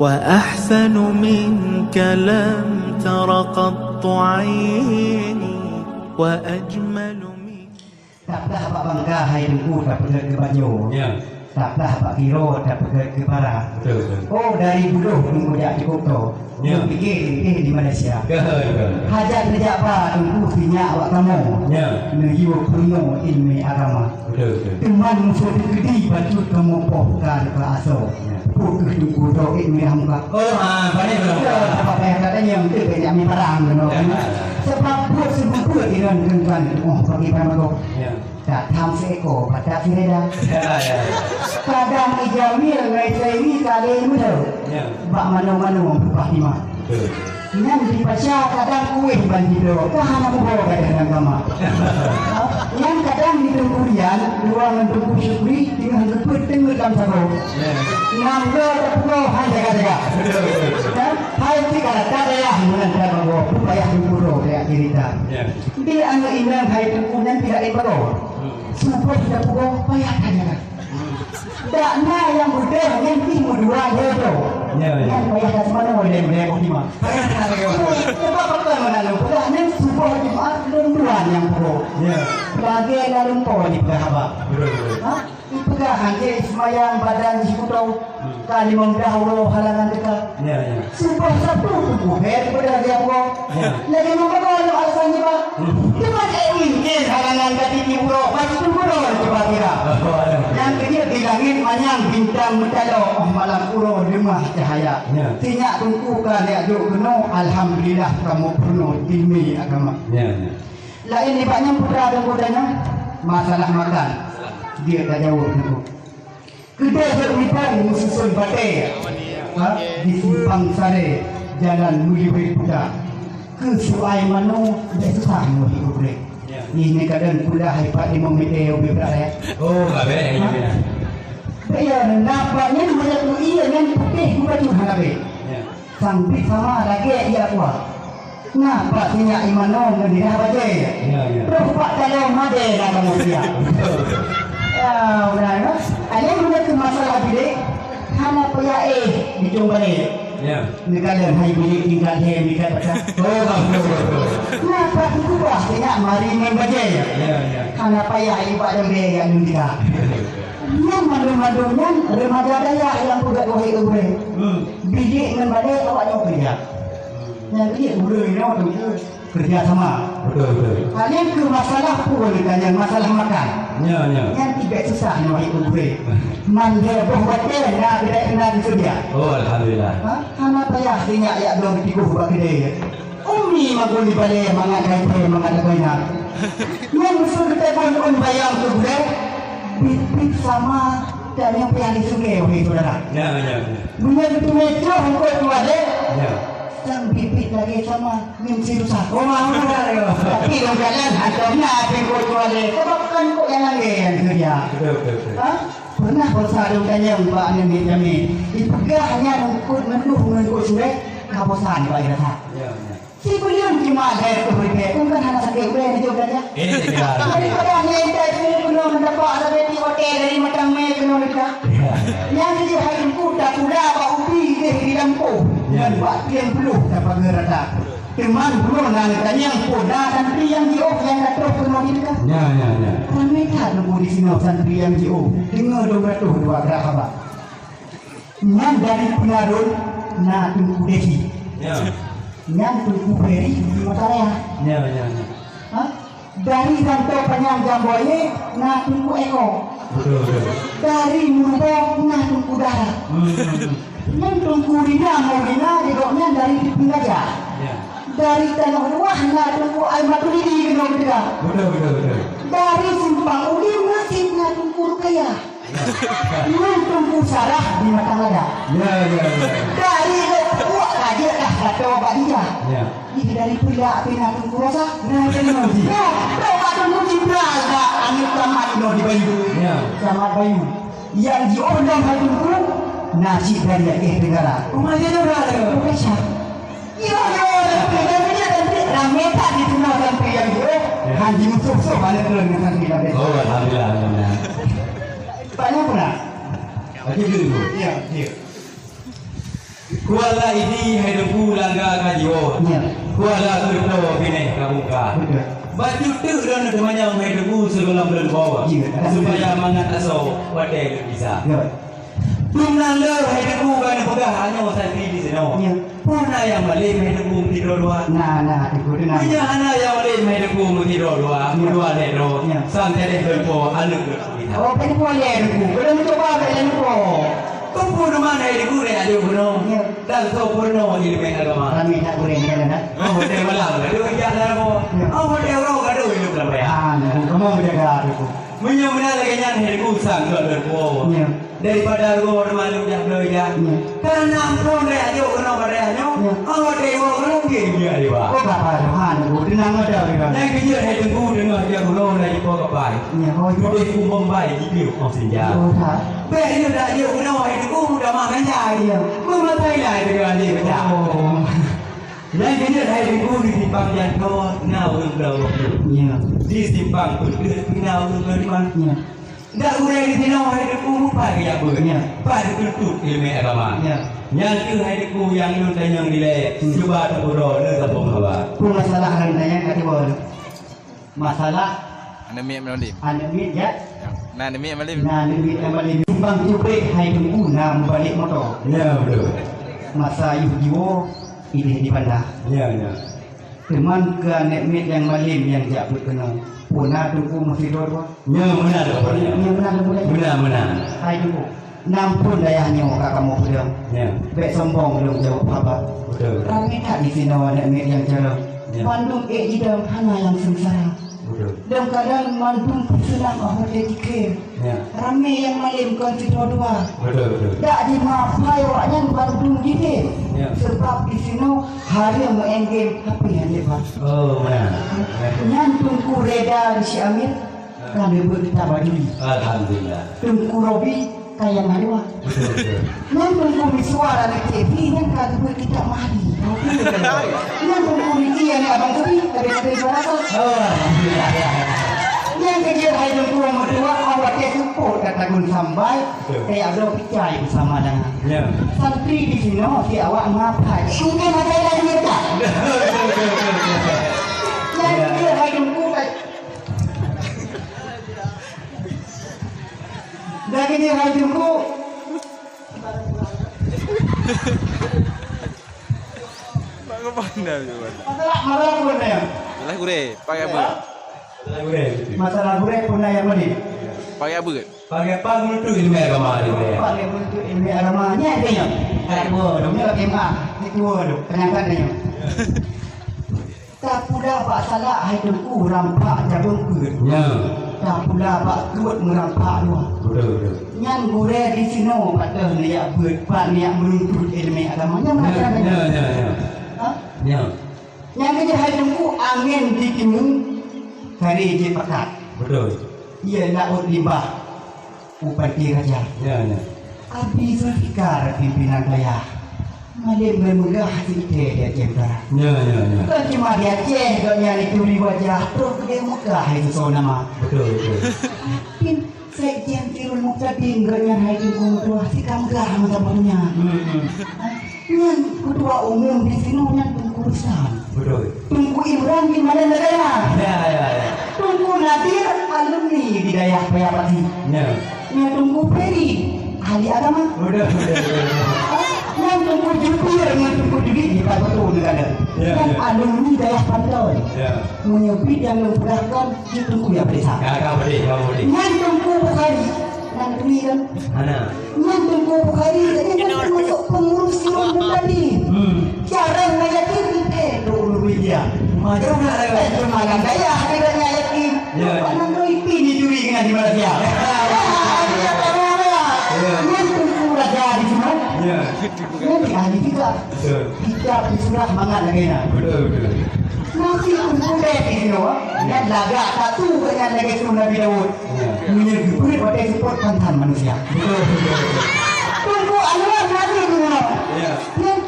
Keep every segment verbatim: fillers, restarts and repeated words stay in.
وأحسن منك لم تر قط عيني، وأجمل من Taplah bak bangka hai Teungku tapeugét keu bajo. Ya. Taplah bak giro tapeugét keu para. Betul, betul. Oh, dari budoh Teungku jak cukup to. Ya. Neupike eh di Malaysia. Betul, betul. Hajat neujak ba Teungku sinyak awak kamoe. Ya. Neuyue peurunoe ileumèe agama. Betul, betul. Teuma meuseu teukeudi bacut kamoe poh ka teuka asoe. Ya. Peue keuh Teungku droe eh mirah muka. Oh, ah, pandai betul. Ya, sabab payah that nyang teuh banyak mi parang keunoe. Ya. Sabab buet seubeubeuet inan keunan oh bagi pamagoe. Ya. Ka tham seuekor, batat sireda. Ya, ya. Kadang ijamil ngai saini ka lé meudeuh. Ya. Bak manoe-manoe beupah hima. Betul. Nyan di pasha kadang kueh ban jidroe, ka hana mubo gadôh lam kama. Nyan kadang di Teungku Rian, dua ngon Teungku Syukri, teungoh geupeuet teungeut lam sagoe. Ya. Nyan goe teupeugah hai jaga-jaga. Betul, betul, betul. Ya, hai tiga rata dayah meunan sagoe, payah Teungku droe, payah cerita. Ya. Di aneuk inong hai Teungku nyan tidak ibagoe. Hmm. Suboh tapugoe payah that nyan. Hmm. Dak na nyang beudôh nyan pih meudua lhèe droe. Ya, ya. Nyan payah that seumanoe lhèe, lhèe boh lima. Payah that lhèe boh. Sebab apa meunan lôn peugah nyan suboh Jumat lôn dua nyang pugoe. Ya. Lagèe na lôn po jipeugah haba. Betul, betul. Ha? Ipeugah han jeuet seumayang badan jikutoe, ka limong blah uroe halangan teuka. Ya, ya. Suboh Sabtu teungku hèe teupeugah lagèe nyan. Ya. Lagèe nyoe bagoe nyoe alasan nyoe, Pak. Hmm. Teuma cit mungken halangan ka tiep uroe, bacut uroe cuba kira. Oh, ada. Nyang keujeuet di langèt manyang bintang meutaloe, oh malam uroe leumah cahya. Ya. Sinyak teungku ka lheueh jok keunoe, alhamdulillah kamoe peurunoe ileumèe agama. Ya, ya. Laén nibak nyan peue teungku tanyong, masalah makan. Jeuet tajaweueb teungku. Keudeh jeuet mita meususon batèe, ha, di Simpang Sarè, Jalan Meulibèe Buta. Keu suai manoe bèk susah nyoe di Ubrek. Nyoe kadang kuliah ipat limong meter ubé brat, ya. Oh, ka bèk, ya. Bèk, ya, nampak nyan meunan tu, iya, nyan putéh geubacut hana bèk. Ya. Sambil sama lagèe ia kuah. Na pat sinyak imanoe ngon lidah bajèe. Ya, ya. Troh pat taloe madé na kamoe siap. Betul. Ya, beuna, ya. Alèh meunyoe keu masalah bilék, hana payah éh di cong balèe. Ya. Neukalon hai bilék tingkat lhèe meukat bata. Oh, betul, betul. Na pat keubah sinyak mari ngon bajèe. Ya, ya. Hana payah ié bak jambi jak nunjak. Nyan mandum-mandum nyan remaja dayah nyang peugah wahé ureueng. Hmm. Bilék ngon balèe awak nyoe keureuja. Nyang keuneuk ureueng nyoe teungku keureuja sama. Betul, betul. Hana keu masalah pun ka nyan masalah makan. Nya, nya. Nyan tibèk susah nyoe hai ureueng. Mandé boh watèe na geudek na diseudia. Oh, alhamdulillah. Ha? Hana payah sinyak jak dong tigoh bak keudè. Umi magun di balèe mangat gantèe mangat lagoina. Nyan meuseu geuteupon ôn bayang keu gulèe, bit-bit sama dan nyang payah di sungai, wahé syedara. Ya, ya, ya. Meunyoe geuteumé troh eungkôt keu walèe, ya, sang bit-bit lagèe sama ngon si rusa. Oh, mau, mau, mau. Tapi dalam jalan, hantom na eungkôt keu walèe. Sebab kan eungkôt nyang lagèe nyan keureuja. Betul, betul, betul. Ha? Pernah bangsa lôn tanyong bak aneuk miet jamé, ipeugah nyan eungkôt meunoh ngon eungkôt surèe, ka bosan bak irasa. Ya, ya. Sibuleuen cuma lhèe reutôh ribèe, kon hana sakét ulèe neujok gajah. Eh, ya. Daripada nyan indai keunoe meudapat sabe tiep watèe dari Matang Mè keunoe dekat. Ya. Nyan jih hai teungku takula bak ubi deh di lampôh. Ya. Ngon bak tieng ploh tapageue rata. Teuma bunoe na neutanyong peue na santri nyang jiôh nyang ka troh keunoe di dekat. Ya, ya, ya. Ramé that teungku disinoe santri nyang jiôh. Deungö dua ratus dua grah haba. Nyan dari Peunarôn na Teungku Desi. Ya. Nyan Teungku Ferry di Mataraya. Ya, ya, ya. Ha? Dari Rantau Panyang Jamboye na Teungku Eko. Betul, betul. Dari Murubo na Teungku Dara. Hmm. Nyan Teungku Rina Maulina di gobnyan dari Dipun Gajah. Ya. Dari Tanoh Luwah na Teungku Ai Maturidi keunoe geupeugah. Betul, betul, betul. Dari Simpang Ulim na cit na Teungku Rukayah. Nyan Teungku Sarah di Matang Lada. Ya, ya, ya. Dari Lhokseumawe ka jeuet dah ka toe bak Dijah. Ya. Ih, dari Peureulak pih na Teungku Rosa. Nah, keunoe jih. Ya, toe bak Teungku Jibral bak aneuk tamat inoe di Bayu. Ya. Tamat Bayu. Nyang jiôh lom hai Teungku, na cit dari Aceh Tenggara. Rumah dia tu dah ada. Bukan siapa. Iya, iya, iya, iya, iya, iya, iya, ramé that di Teungku sampai nyang jiôh, ya, han jimusoh-soh aneuk droe ngon santri kabeh. Oh, alhamdulillah, alhamdulillah. Banyak pula. Lagi dulu. Iya, iya. Kuala Idi hai Teungku langga ka jiwoe. Ya. Kuala Keureutoe binéh ka bungka. Betul. Bacut teuk droeneuh teumanyong hai Teungku sigohlom lôn bawoe. Ya. Supaya mangat asoe watèe lôn gisa. Ya. Dum nan le hai Teungku ka neupeugah nyoe santri di sinoe. Ya. Peue na nyang malém hai Teungku meusidroe dua? Na, na, Teungku, na. Meunyoe hana nyang malém hai Teungku meusidroe dua, ya, meudua lhèe droe. Ya. Sang tadeh lôn po aneuk lôn. Oh, peuneupue lé Teungku. Belum cuba bèk lé Teungku. Teungku nyoe man hai Teungku, rèk ajoh keunoe. Ya. Dan soe peurunoe ileumèe agama. Ramè that gurèe nyan, nah. Oh, watèe malam gadoh ijak dalam po. Ya. Oh, watèe uroe gadoh ileumèe lam raya. Ah, nah, kamoe menjaga Teungku. Meunyoe meunan lagèe nyan hai Teungku sang lôn po. Ya. Daripada rugoe teuma lôn jak bloe ijak. Ya. Kan amphon raya jok keunoe bak raya nyoe. Ya. Oh, watèe iwoe keunoe pih jijak iba. Oh, ka paham, Teungku. Teunang mata, Teungku. Nyang keujeuet hai Teungku teungoh jak keunoe laju po kapai. Ya, oh, ya. Tuléh ku Bombay jipiôh 'oh sinja. Oh, ka. Bèk lôn jak jok keunoe hai Teungku, tamah ganja. Ya. Meumatai lah Teungku, adik pecah. Oh. Nyang keujeuet hai Teungku di simpang Janto na ureueng bloe. Ya. Di simpang Peuteuet na ureueng bloe. Ya. Dak gurèe di sinoe hai Teungku, pat geujak beuet. Ya. Pat geutuntot ileumèe agama. Ya. Nyan keuh hai Teungku nyang lôn tanyong dilèe, hmm, cuba teupeudong lé sambông haba. Peue masalah lôn tanyong ka tiboh lé? Masalah aneuk miet malém. Aneuk miet, ya? Ya. Na aneuk miet malém. Na aneuk miet malém. Simpang Cubrek hai Teungku na meubalek moto. Ya, beutôi. Masa ayah jiwoe idéh di Banda. Ya, ya. Teuma keu aneuk miet nyang malém nyang jak beuet keunoe, peue na Teungku meusidroe dua? Nyoe meunan Teungku. Nyoe meunan Teungku. Meunan, meunan. Hai Teungku, na amphon dayah nyoe ka kamoe peudong. Ya. Bèk sombong lôn jaweueb haba. Beutôi. Ramè that di sinoe aneuk miet nyang carông. Ya. Bandum ék jidong hana nyang seungsara. Beutôi. Dong kadang mandum peuseunang 'oh watèe jikheun. Ya. Ramè nyang malém kon sidroe dua. Beutôi, beutôi. Dak jimapai awaknyan bandum jideh. Ya. Seubab di sinoe hareuem meu'en game, H P han jiba. Oh, meunan. Nyan Teungku Reda di Syekh Amir, ya, ka neubeuet kitab baju. Alhamdulillah. Teungku Robi kaya meuhadua. Betul, betul. Nyan Teungku Miswar aneuk Cik Pi nyan ka geubeuet kitab Mahdi. Nyan Teungku Riki aneuk Abang Subi, aneuk-aneuk juara satu. Oh, alhamdulillah. Nyan keujeuet hai Teungku meutuah, 'oh watèe seupôt ka tagun sambai, betul, kaya bloe picai beusama dengan. Ya. Santri di sinoe si awak mapai. Mungkin ada yang nyetak. Betul, betul, betul, betul, betul. Nyan, ya, keujeuet hai Teungku, Lagèe nyan hai Teungku. Mak kepala je, Wan. Masalah, masalah gurèe nyan. Masalah gurèe, pakai apa? Masalah gurèe, betul. Masalah gurèe peue na nyang malém? Pakai apa? Pakai apa meunutut ileumèe agama, ileumèe? Pakai meunutut ileumèe agama. Nyan keuh nyan. Hai, dua, dua, dua, M A. Hai, dua, dua. Kenyangkan nyan. Tapula bak salak hai Teungku rampak cabeueng peuet. Ya. Tapula bak keuet meurampak dua. Betul, betul. Nyan gurèe di sinoe pat teuh neujak beuet, pat neujak meununtut ileumèe agama. Nyan, ya, macam ya, mana? Ya, ya. Ha? Ya. Nyan keujeuet hai Teungku, angén di timu, kari jipakat. Betul. Iya laôt limbah. U Panté Raja. Ya, ya. Abi Zulfikar pimpinan dayah. Malém lé meugah si Ité di Aceh Utara. Ya, ya, ya. Kon cuma di Aceh, gobnyan ituri wajah, troh keudéh Mekah itu soe nama. Betul, betul. Pin Sekjen Sirul Mubtadin, gobnyan hai Teungku Meutuah, si ka meugah mantong donya. Hmm, hmm. Nyan ketua umum di sinoe nyan Teungku Rustam. Betul. Teungku Imran bin Malen Lagana. Ya, ya, ya. Teungku Nadir alumni di dayah Paya Pati. Ya. Nyan Teungku Peri ahli agama. Betul, betul, betul, betul. Nyan Teungku Jubir ngon Teungku Judit di Paya Pati negara. Ya, nyan ya. Alumni dayah Panton. Ya. Meunyoe bit nyang lôn peugah kon, jeuet Teungku ya peuriksa. Ya, ka boleh, ka boleh. Nyan Teungku Bukhari. Nyan turi kan? Hana. Nyan Teungku Bukhari, nyan kan termasuk pengurus Sirul Mubtadin. Hmm. Jarang na yakin, eh, tu ulu media. Maju nak lewat. Eh, cuma kan dayah, tidak na yakin. Ya. Anak tu ipi ni juri kena di Malaysia. Ya. Nyan Teungku Raja di sinoe. Ya. Nyan di ahli juga. Betul. Kitab surah mangat lagèe nyan. Betul, betul. Nasi Teungku Dek di sinoe. Ya. Nyan lagak satu nyan lagèe surah Nabi Daud. Ya. Meunyoe geupeuet watèe seupôt pantan manusia. Betul, betul, betul. Teungku Anwar Nazir di mana? Ya. Nyan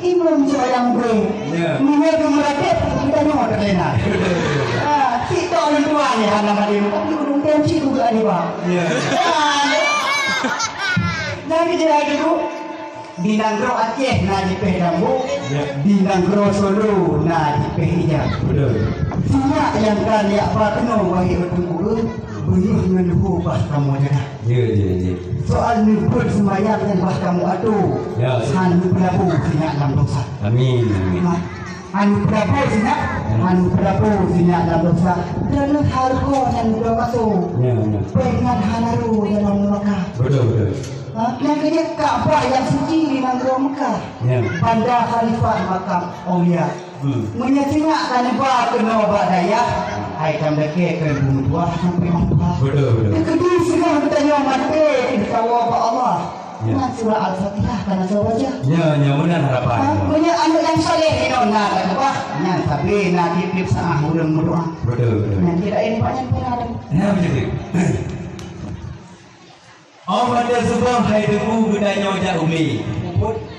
imum sembahyang gurèe. Ya. Meunyoe geumeuratéb, kita nyoe terlena. Betul, betul, betul. Ah, cit tok lôn tuan ya, hana mati. Tapi ureueng tem cit juga ada, Pak. Ya. Ah, ya. Jadi, jadi, Bu. Di nanggroe Aceh na jipéh dambok, ya, di nanggroe Solo na jipéh ija. Betul. Sinyak nyang ka neujak ba keunoe wahé ureuëng ureuëng, beungoh ngon luho bah kamoe jaga. Ya, ya, ya. Soal neubeuet seumayang nyan bah kamoe atô. Ya, ya. Han neupeulabo sinyak lam dosa. Amin, amin. Ha? Han neupeulabo sinyak, hmm, han neupeulabo sinyak lam dosa. Droeneuh hareuga nyang dua pasoe. Ya, ya. Péng nyan hana ro dalam neuraka. Betul, betul. Ha? Nyang keujeuet Ka'bah nyang suci di nanggroe Meukah. Ya. Banda Khalifah makam aulia. Hmm. Meunyoe sinyak ka neuba keunoe bak dayah, hai tam dakée keu bumoe tuah sampai Meukah. Betul, betul. Teukeudi singoh geutanyoe maté teukawoe bak Allah. Ya. Nyan surah Al-Fatihah ka na soe baca. Ya, ya, meunan harapan. Ha? Meunyoe aneuk nyang saleh inoe na ka keubah, nyan sabe na tieb-tieb saah ureuëng meudoa. Betul, betul. Nyan tidak ain banyak pun ada. Ya, betul. Oh, pada suboh hai Teungku geutanyoe jak umi.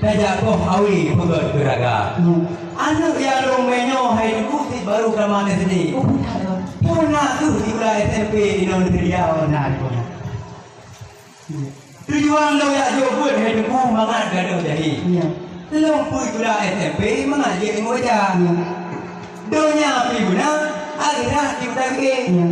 Tajak koh awe peugöt keuraga. Hmm. Aneuk nyang lôn meunyoe hai Teungku sit baru tamat S D. Oh, betul. Pun na kheueh sikula S M P inoe negeri Riau na di kona. Tujuan lôn jak jok buet hai Teungku mangat gadôh jahe. Ya. Lôn peue sikula S M P mangat jeuet ilmu baca. Ya. Donya pih beuna, akhirat pih beutangke. Ya.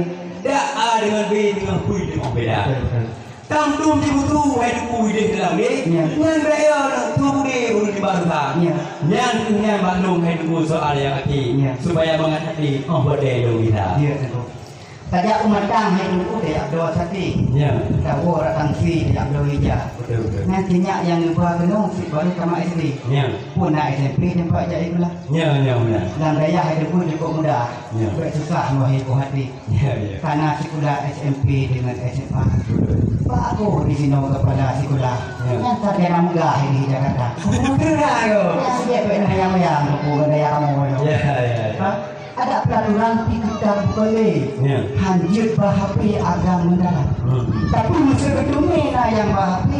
Dak A deungon B teungoh peue teungoh beda. Betul, betul. Tam dum jibutu hai Teungku ideh dalam deh. Ya. Nyan bèk yo na tu bude ureueng di bangsa. Ya. Nyan keuh nyan maklum hai Teungku soal nyang akhé. Ya. Supaya mangat até oh bode lôn gita. Ya, Teungku. Tajak u Matang hai Teungku, tajak bloe saté. Ya. Tawoe rot tangsi, tajak bloe ija. Betul, betul. Nyan sinyak nyang neuba keunoe sit baru tamat S D. Ya. Pun na S M P teumpat jak sikula. Ya, ya, beuna. Lam dayah hai Teungku cukôp mudah. Ya. Bèk susah meuhibur hati. Ya, ya. Ka na sikula S M P deungon S M A. Betul. Bak agoe di sinoe kepala sikula. Ya. Nyan sarjana megah di Jakarta. Betul lah tu. Ya, dia bèk na yang-yang, buku dayah kamoe. Ya, ya, ya. Ha? Ada peraturan pih kita bukan lé. Ya. Hanjeuet bah H P agam mendalam. Hmm. Tapi meuseuti na yang bah H P,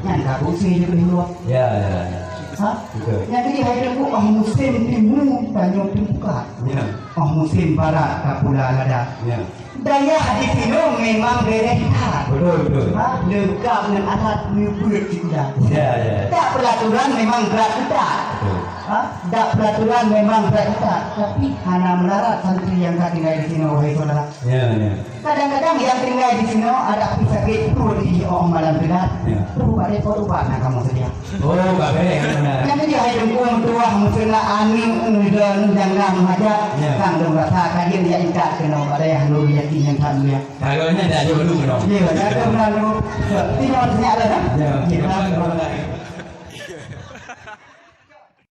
nyan ka beusih leubeh luwah. Ya, ya, ya. Ha? Betul. Nyan jadi hai Teungku, oh musim timu tanyoe teubuka. Ya. Oh musim barat ka pula lada. Ya. Dayah di sinoe memang bereh that. Betul, betul. Ha? Leungkap ngon alat neubeuet sikula. Ya, ya. Dak peraturan memang brat keutat. Betul. Ha? Dak peraturan memang brat keutat, tapi hana meularat santri nyang ka tinggai di sinoe, wahai syedara. Ya, ya. Kadang-kadang nyang tinggai di sinoe ada pih sakét pruet di jiôh malam teulat. Ya. Pruet bak depot ubat na kamoe seudia. Oh, kabeh, beuna. Nyang keuh hai Teungku meutuah meuseunang aneuk muda nyang na meuhajat, ya, sang dong rasa kajeuen jak intat keunoe bak dayah Nurul Yakin nyang that mulia. Kalau nyan dak jauh dulu keunoe. Ya, dak jauh dulu. Tinoe sinyak dah, ha? Ya, ya, terima kasih.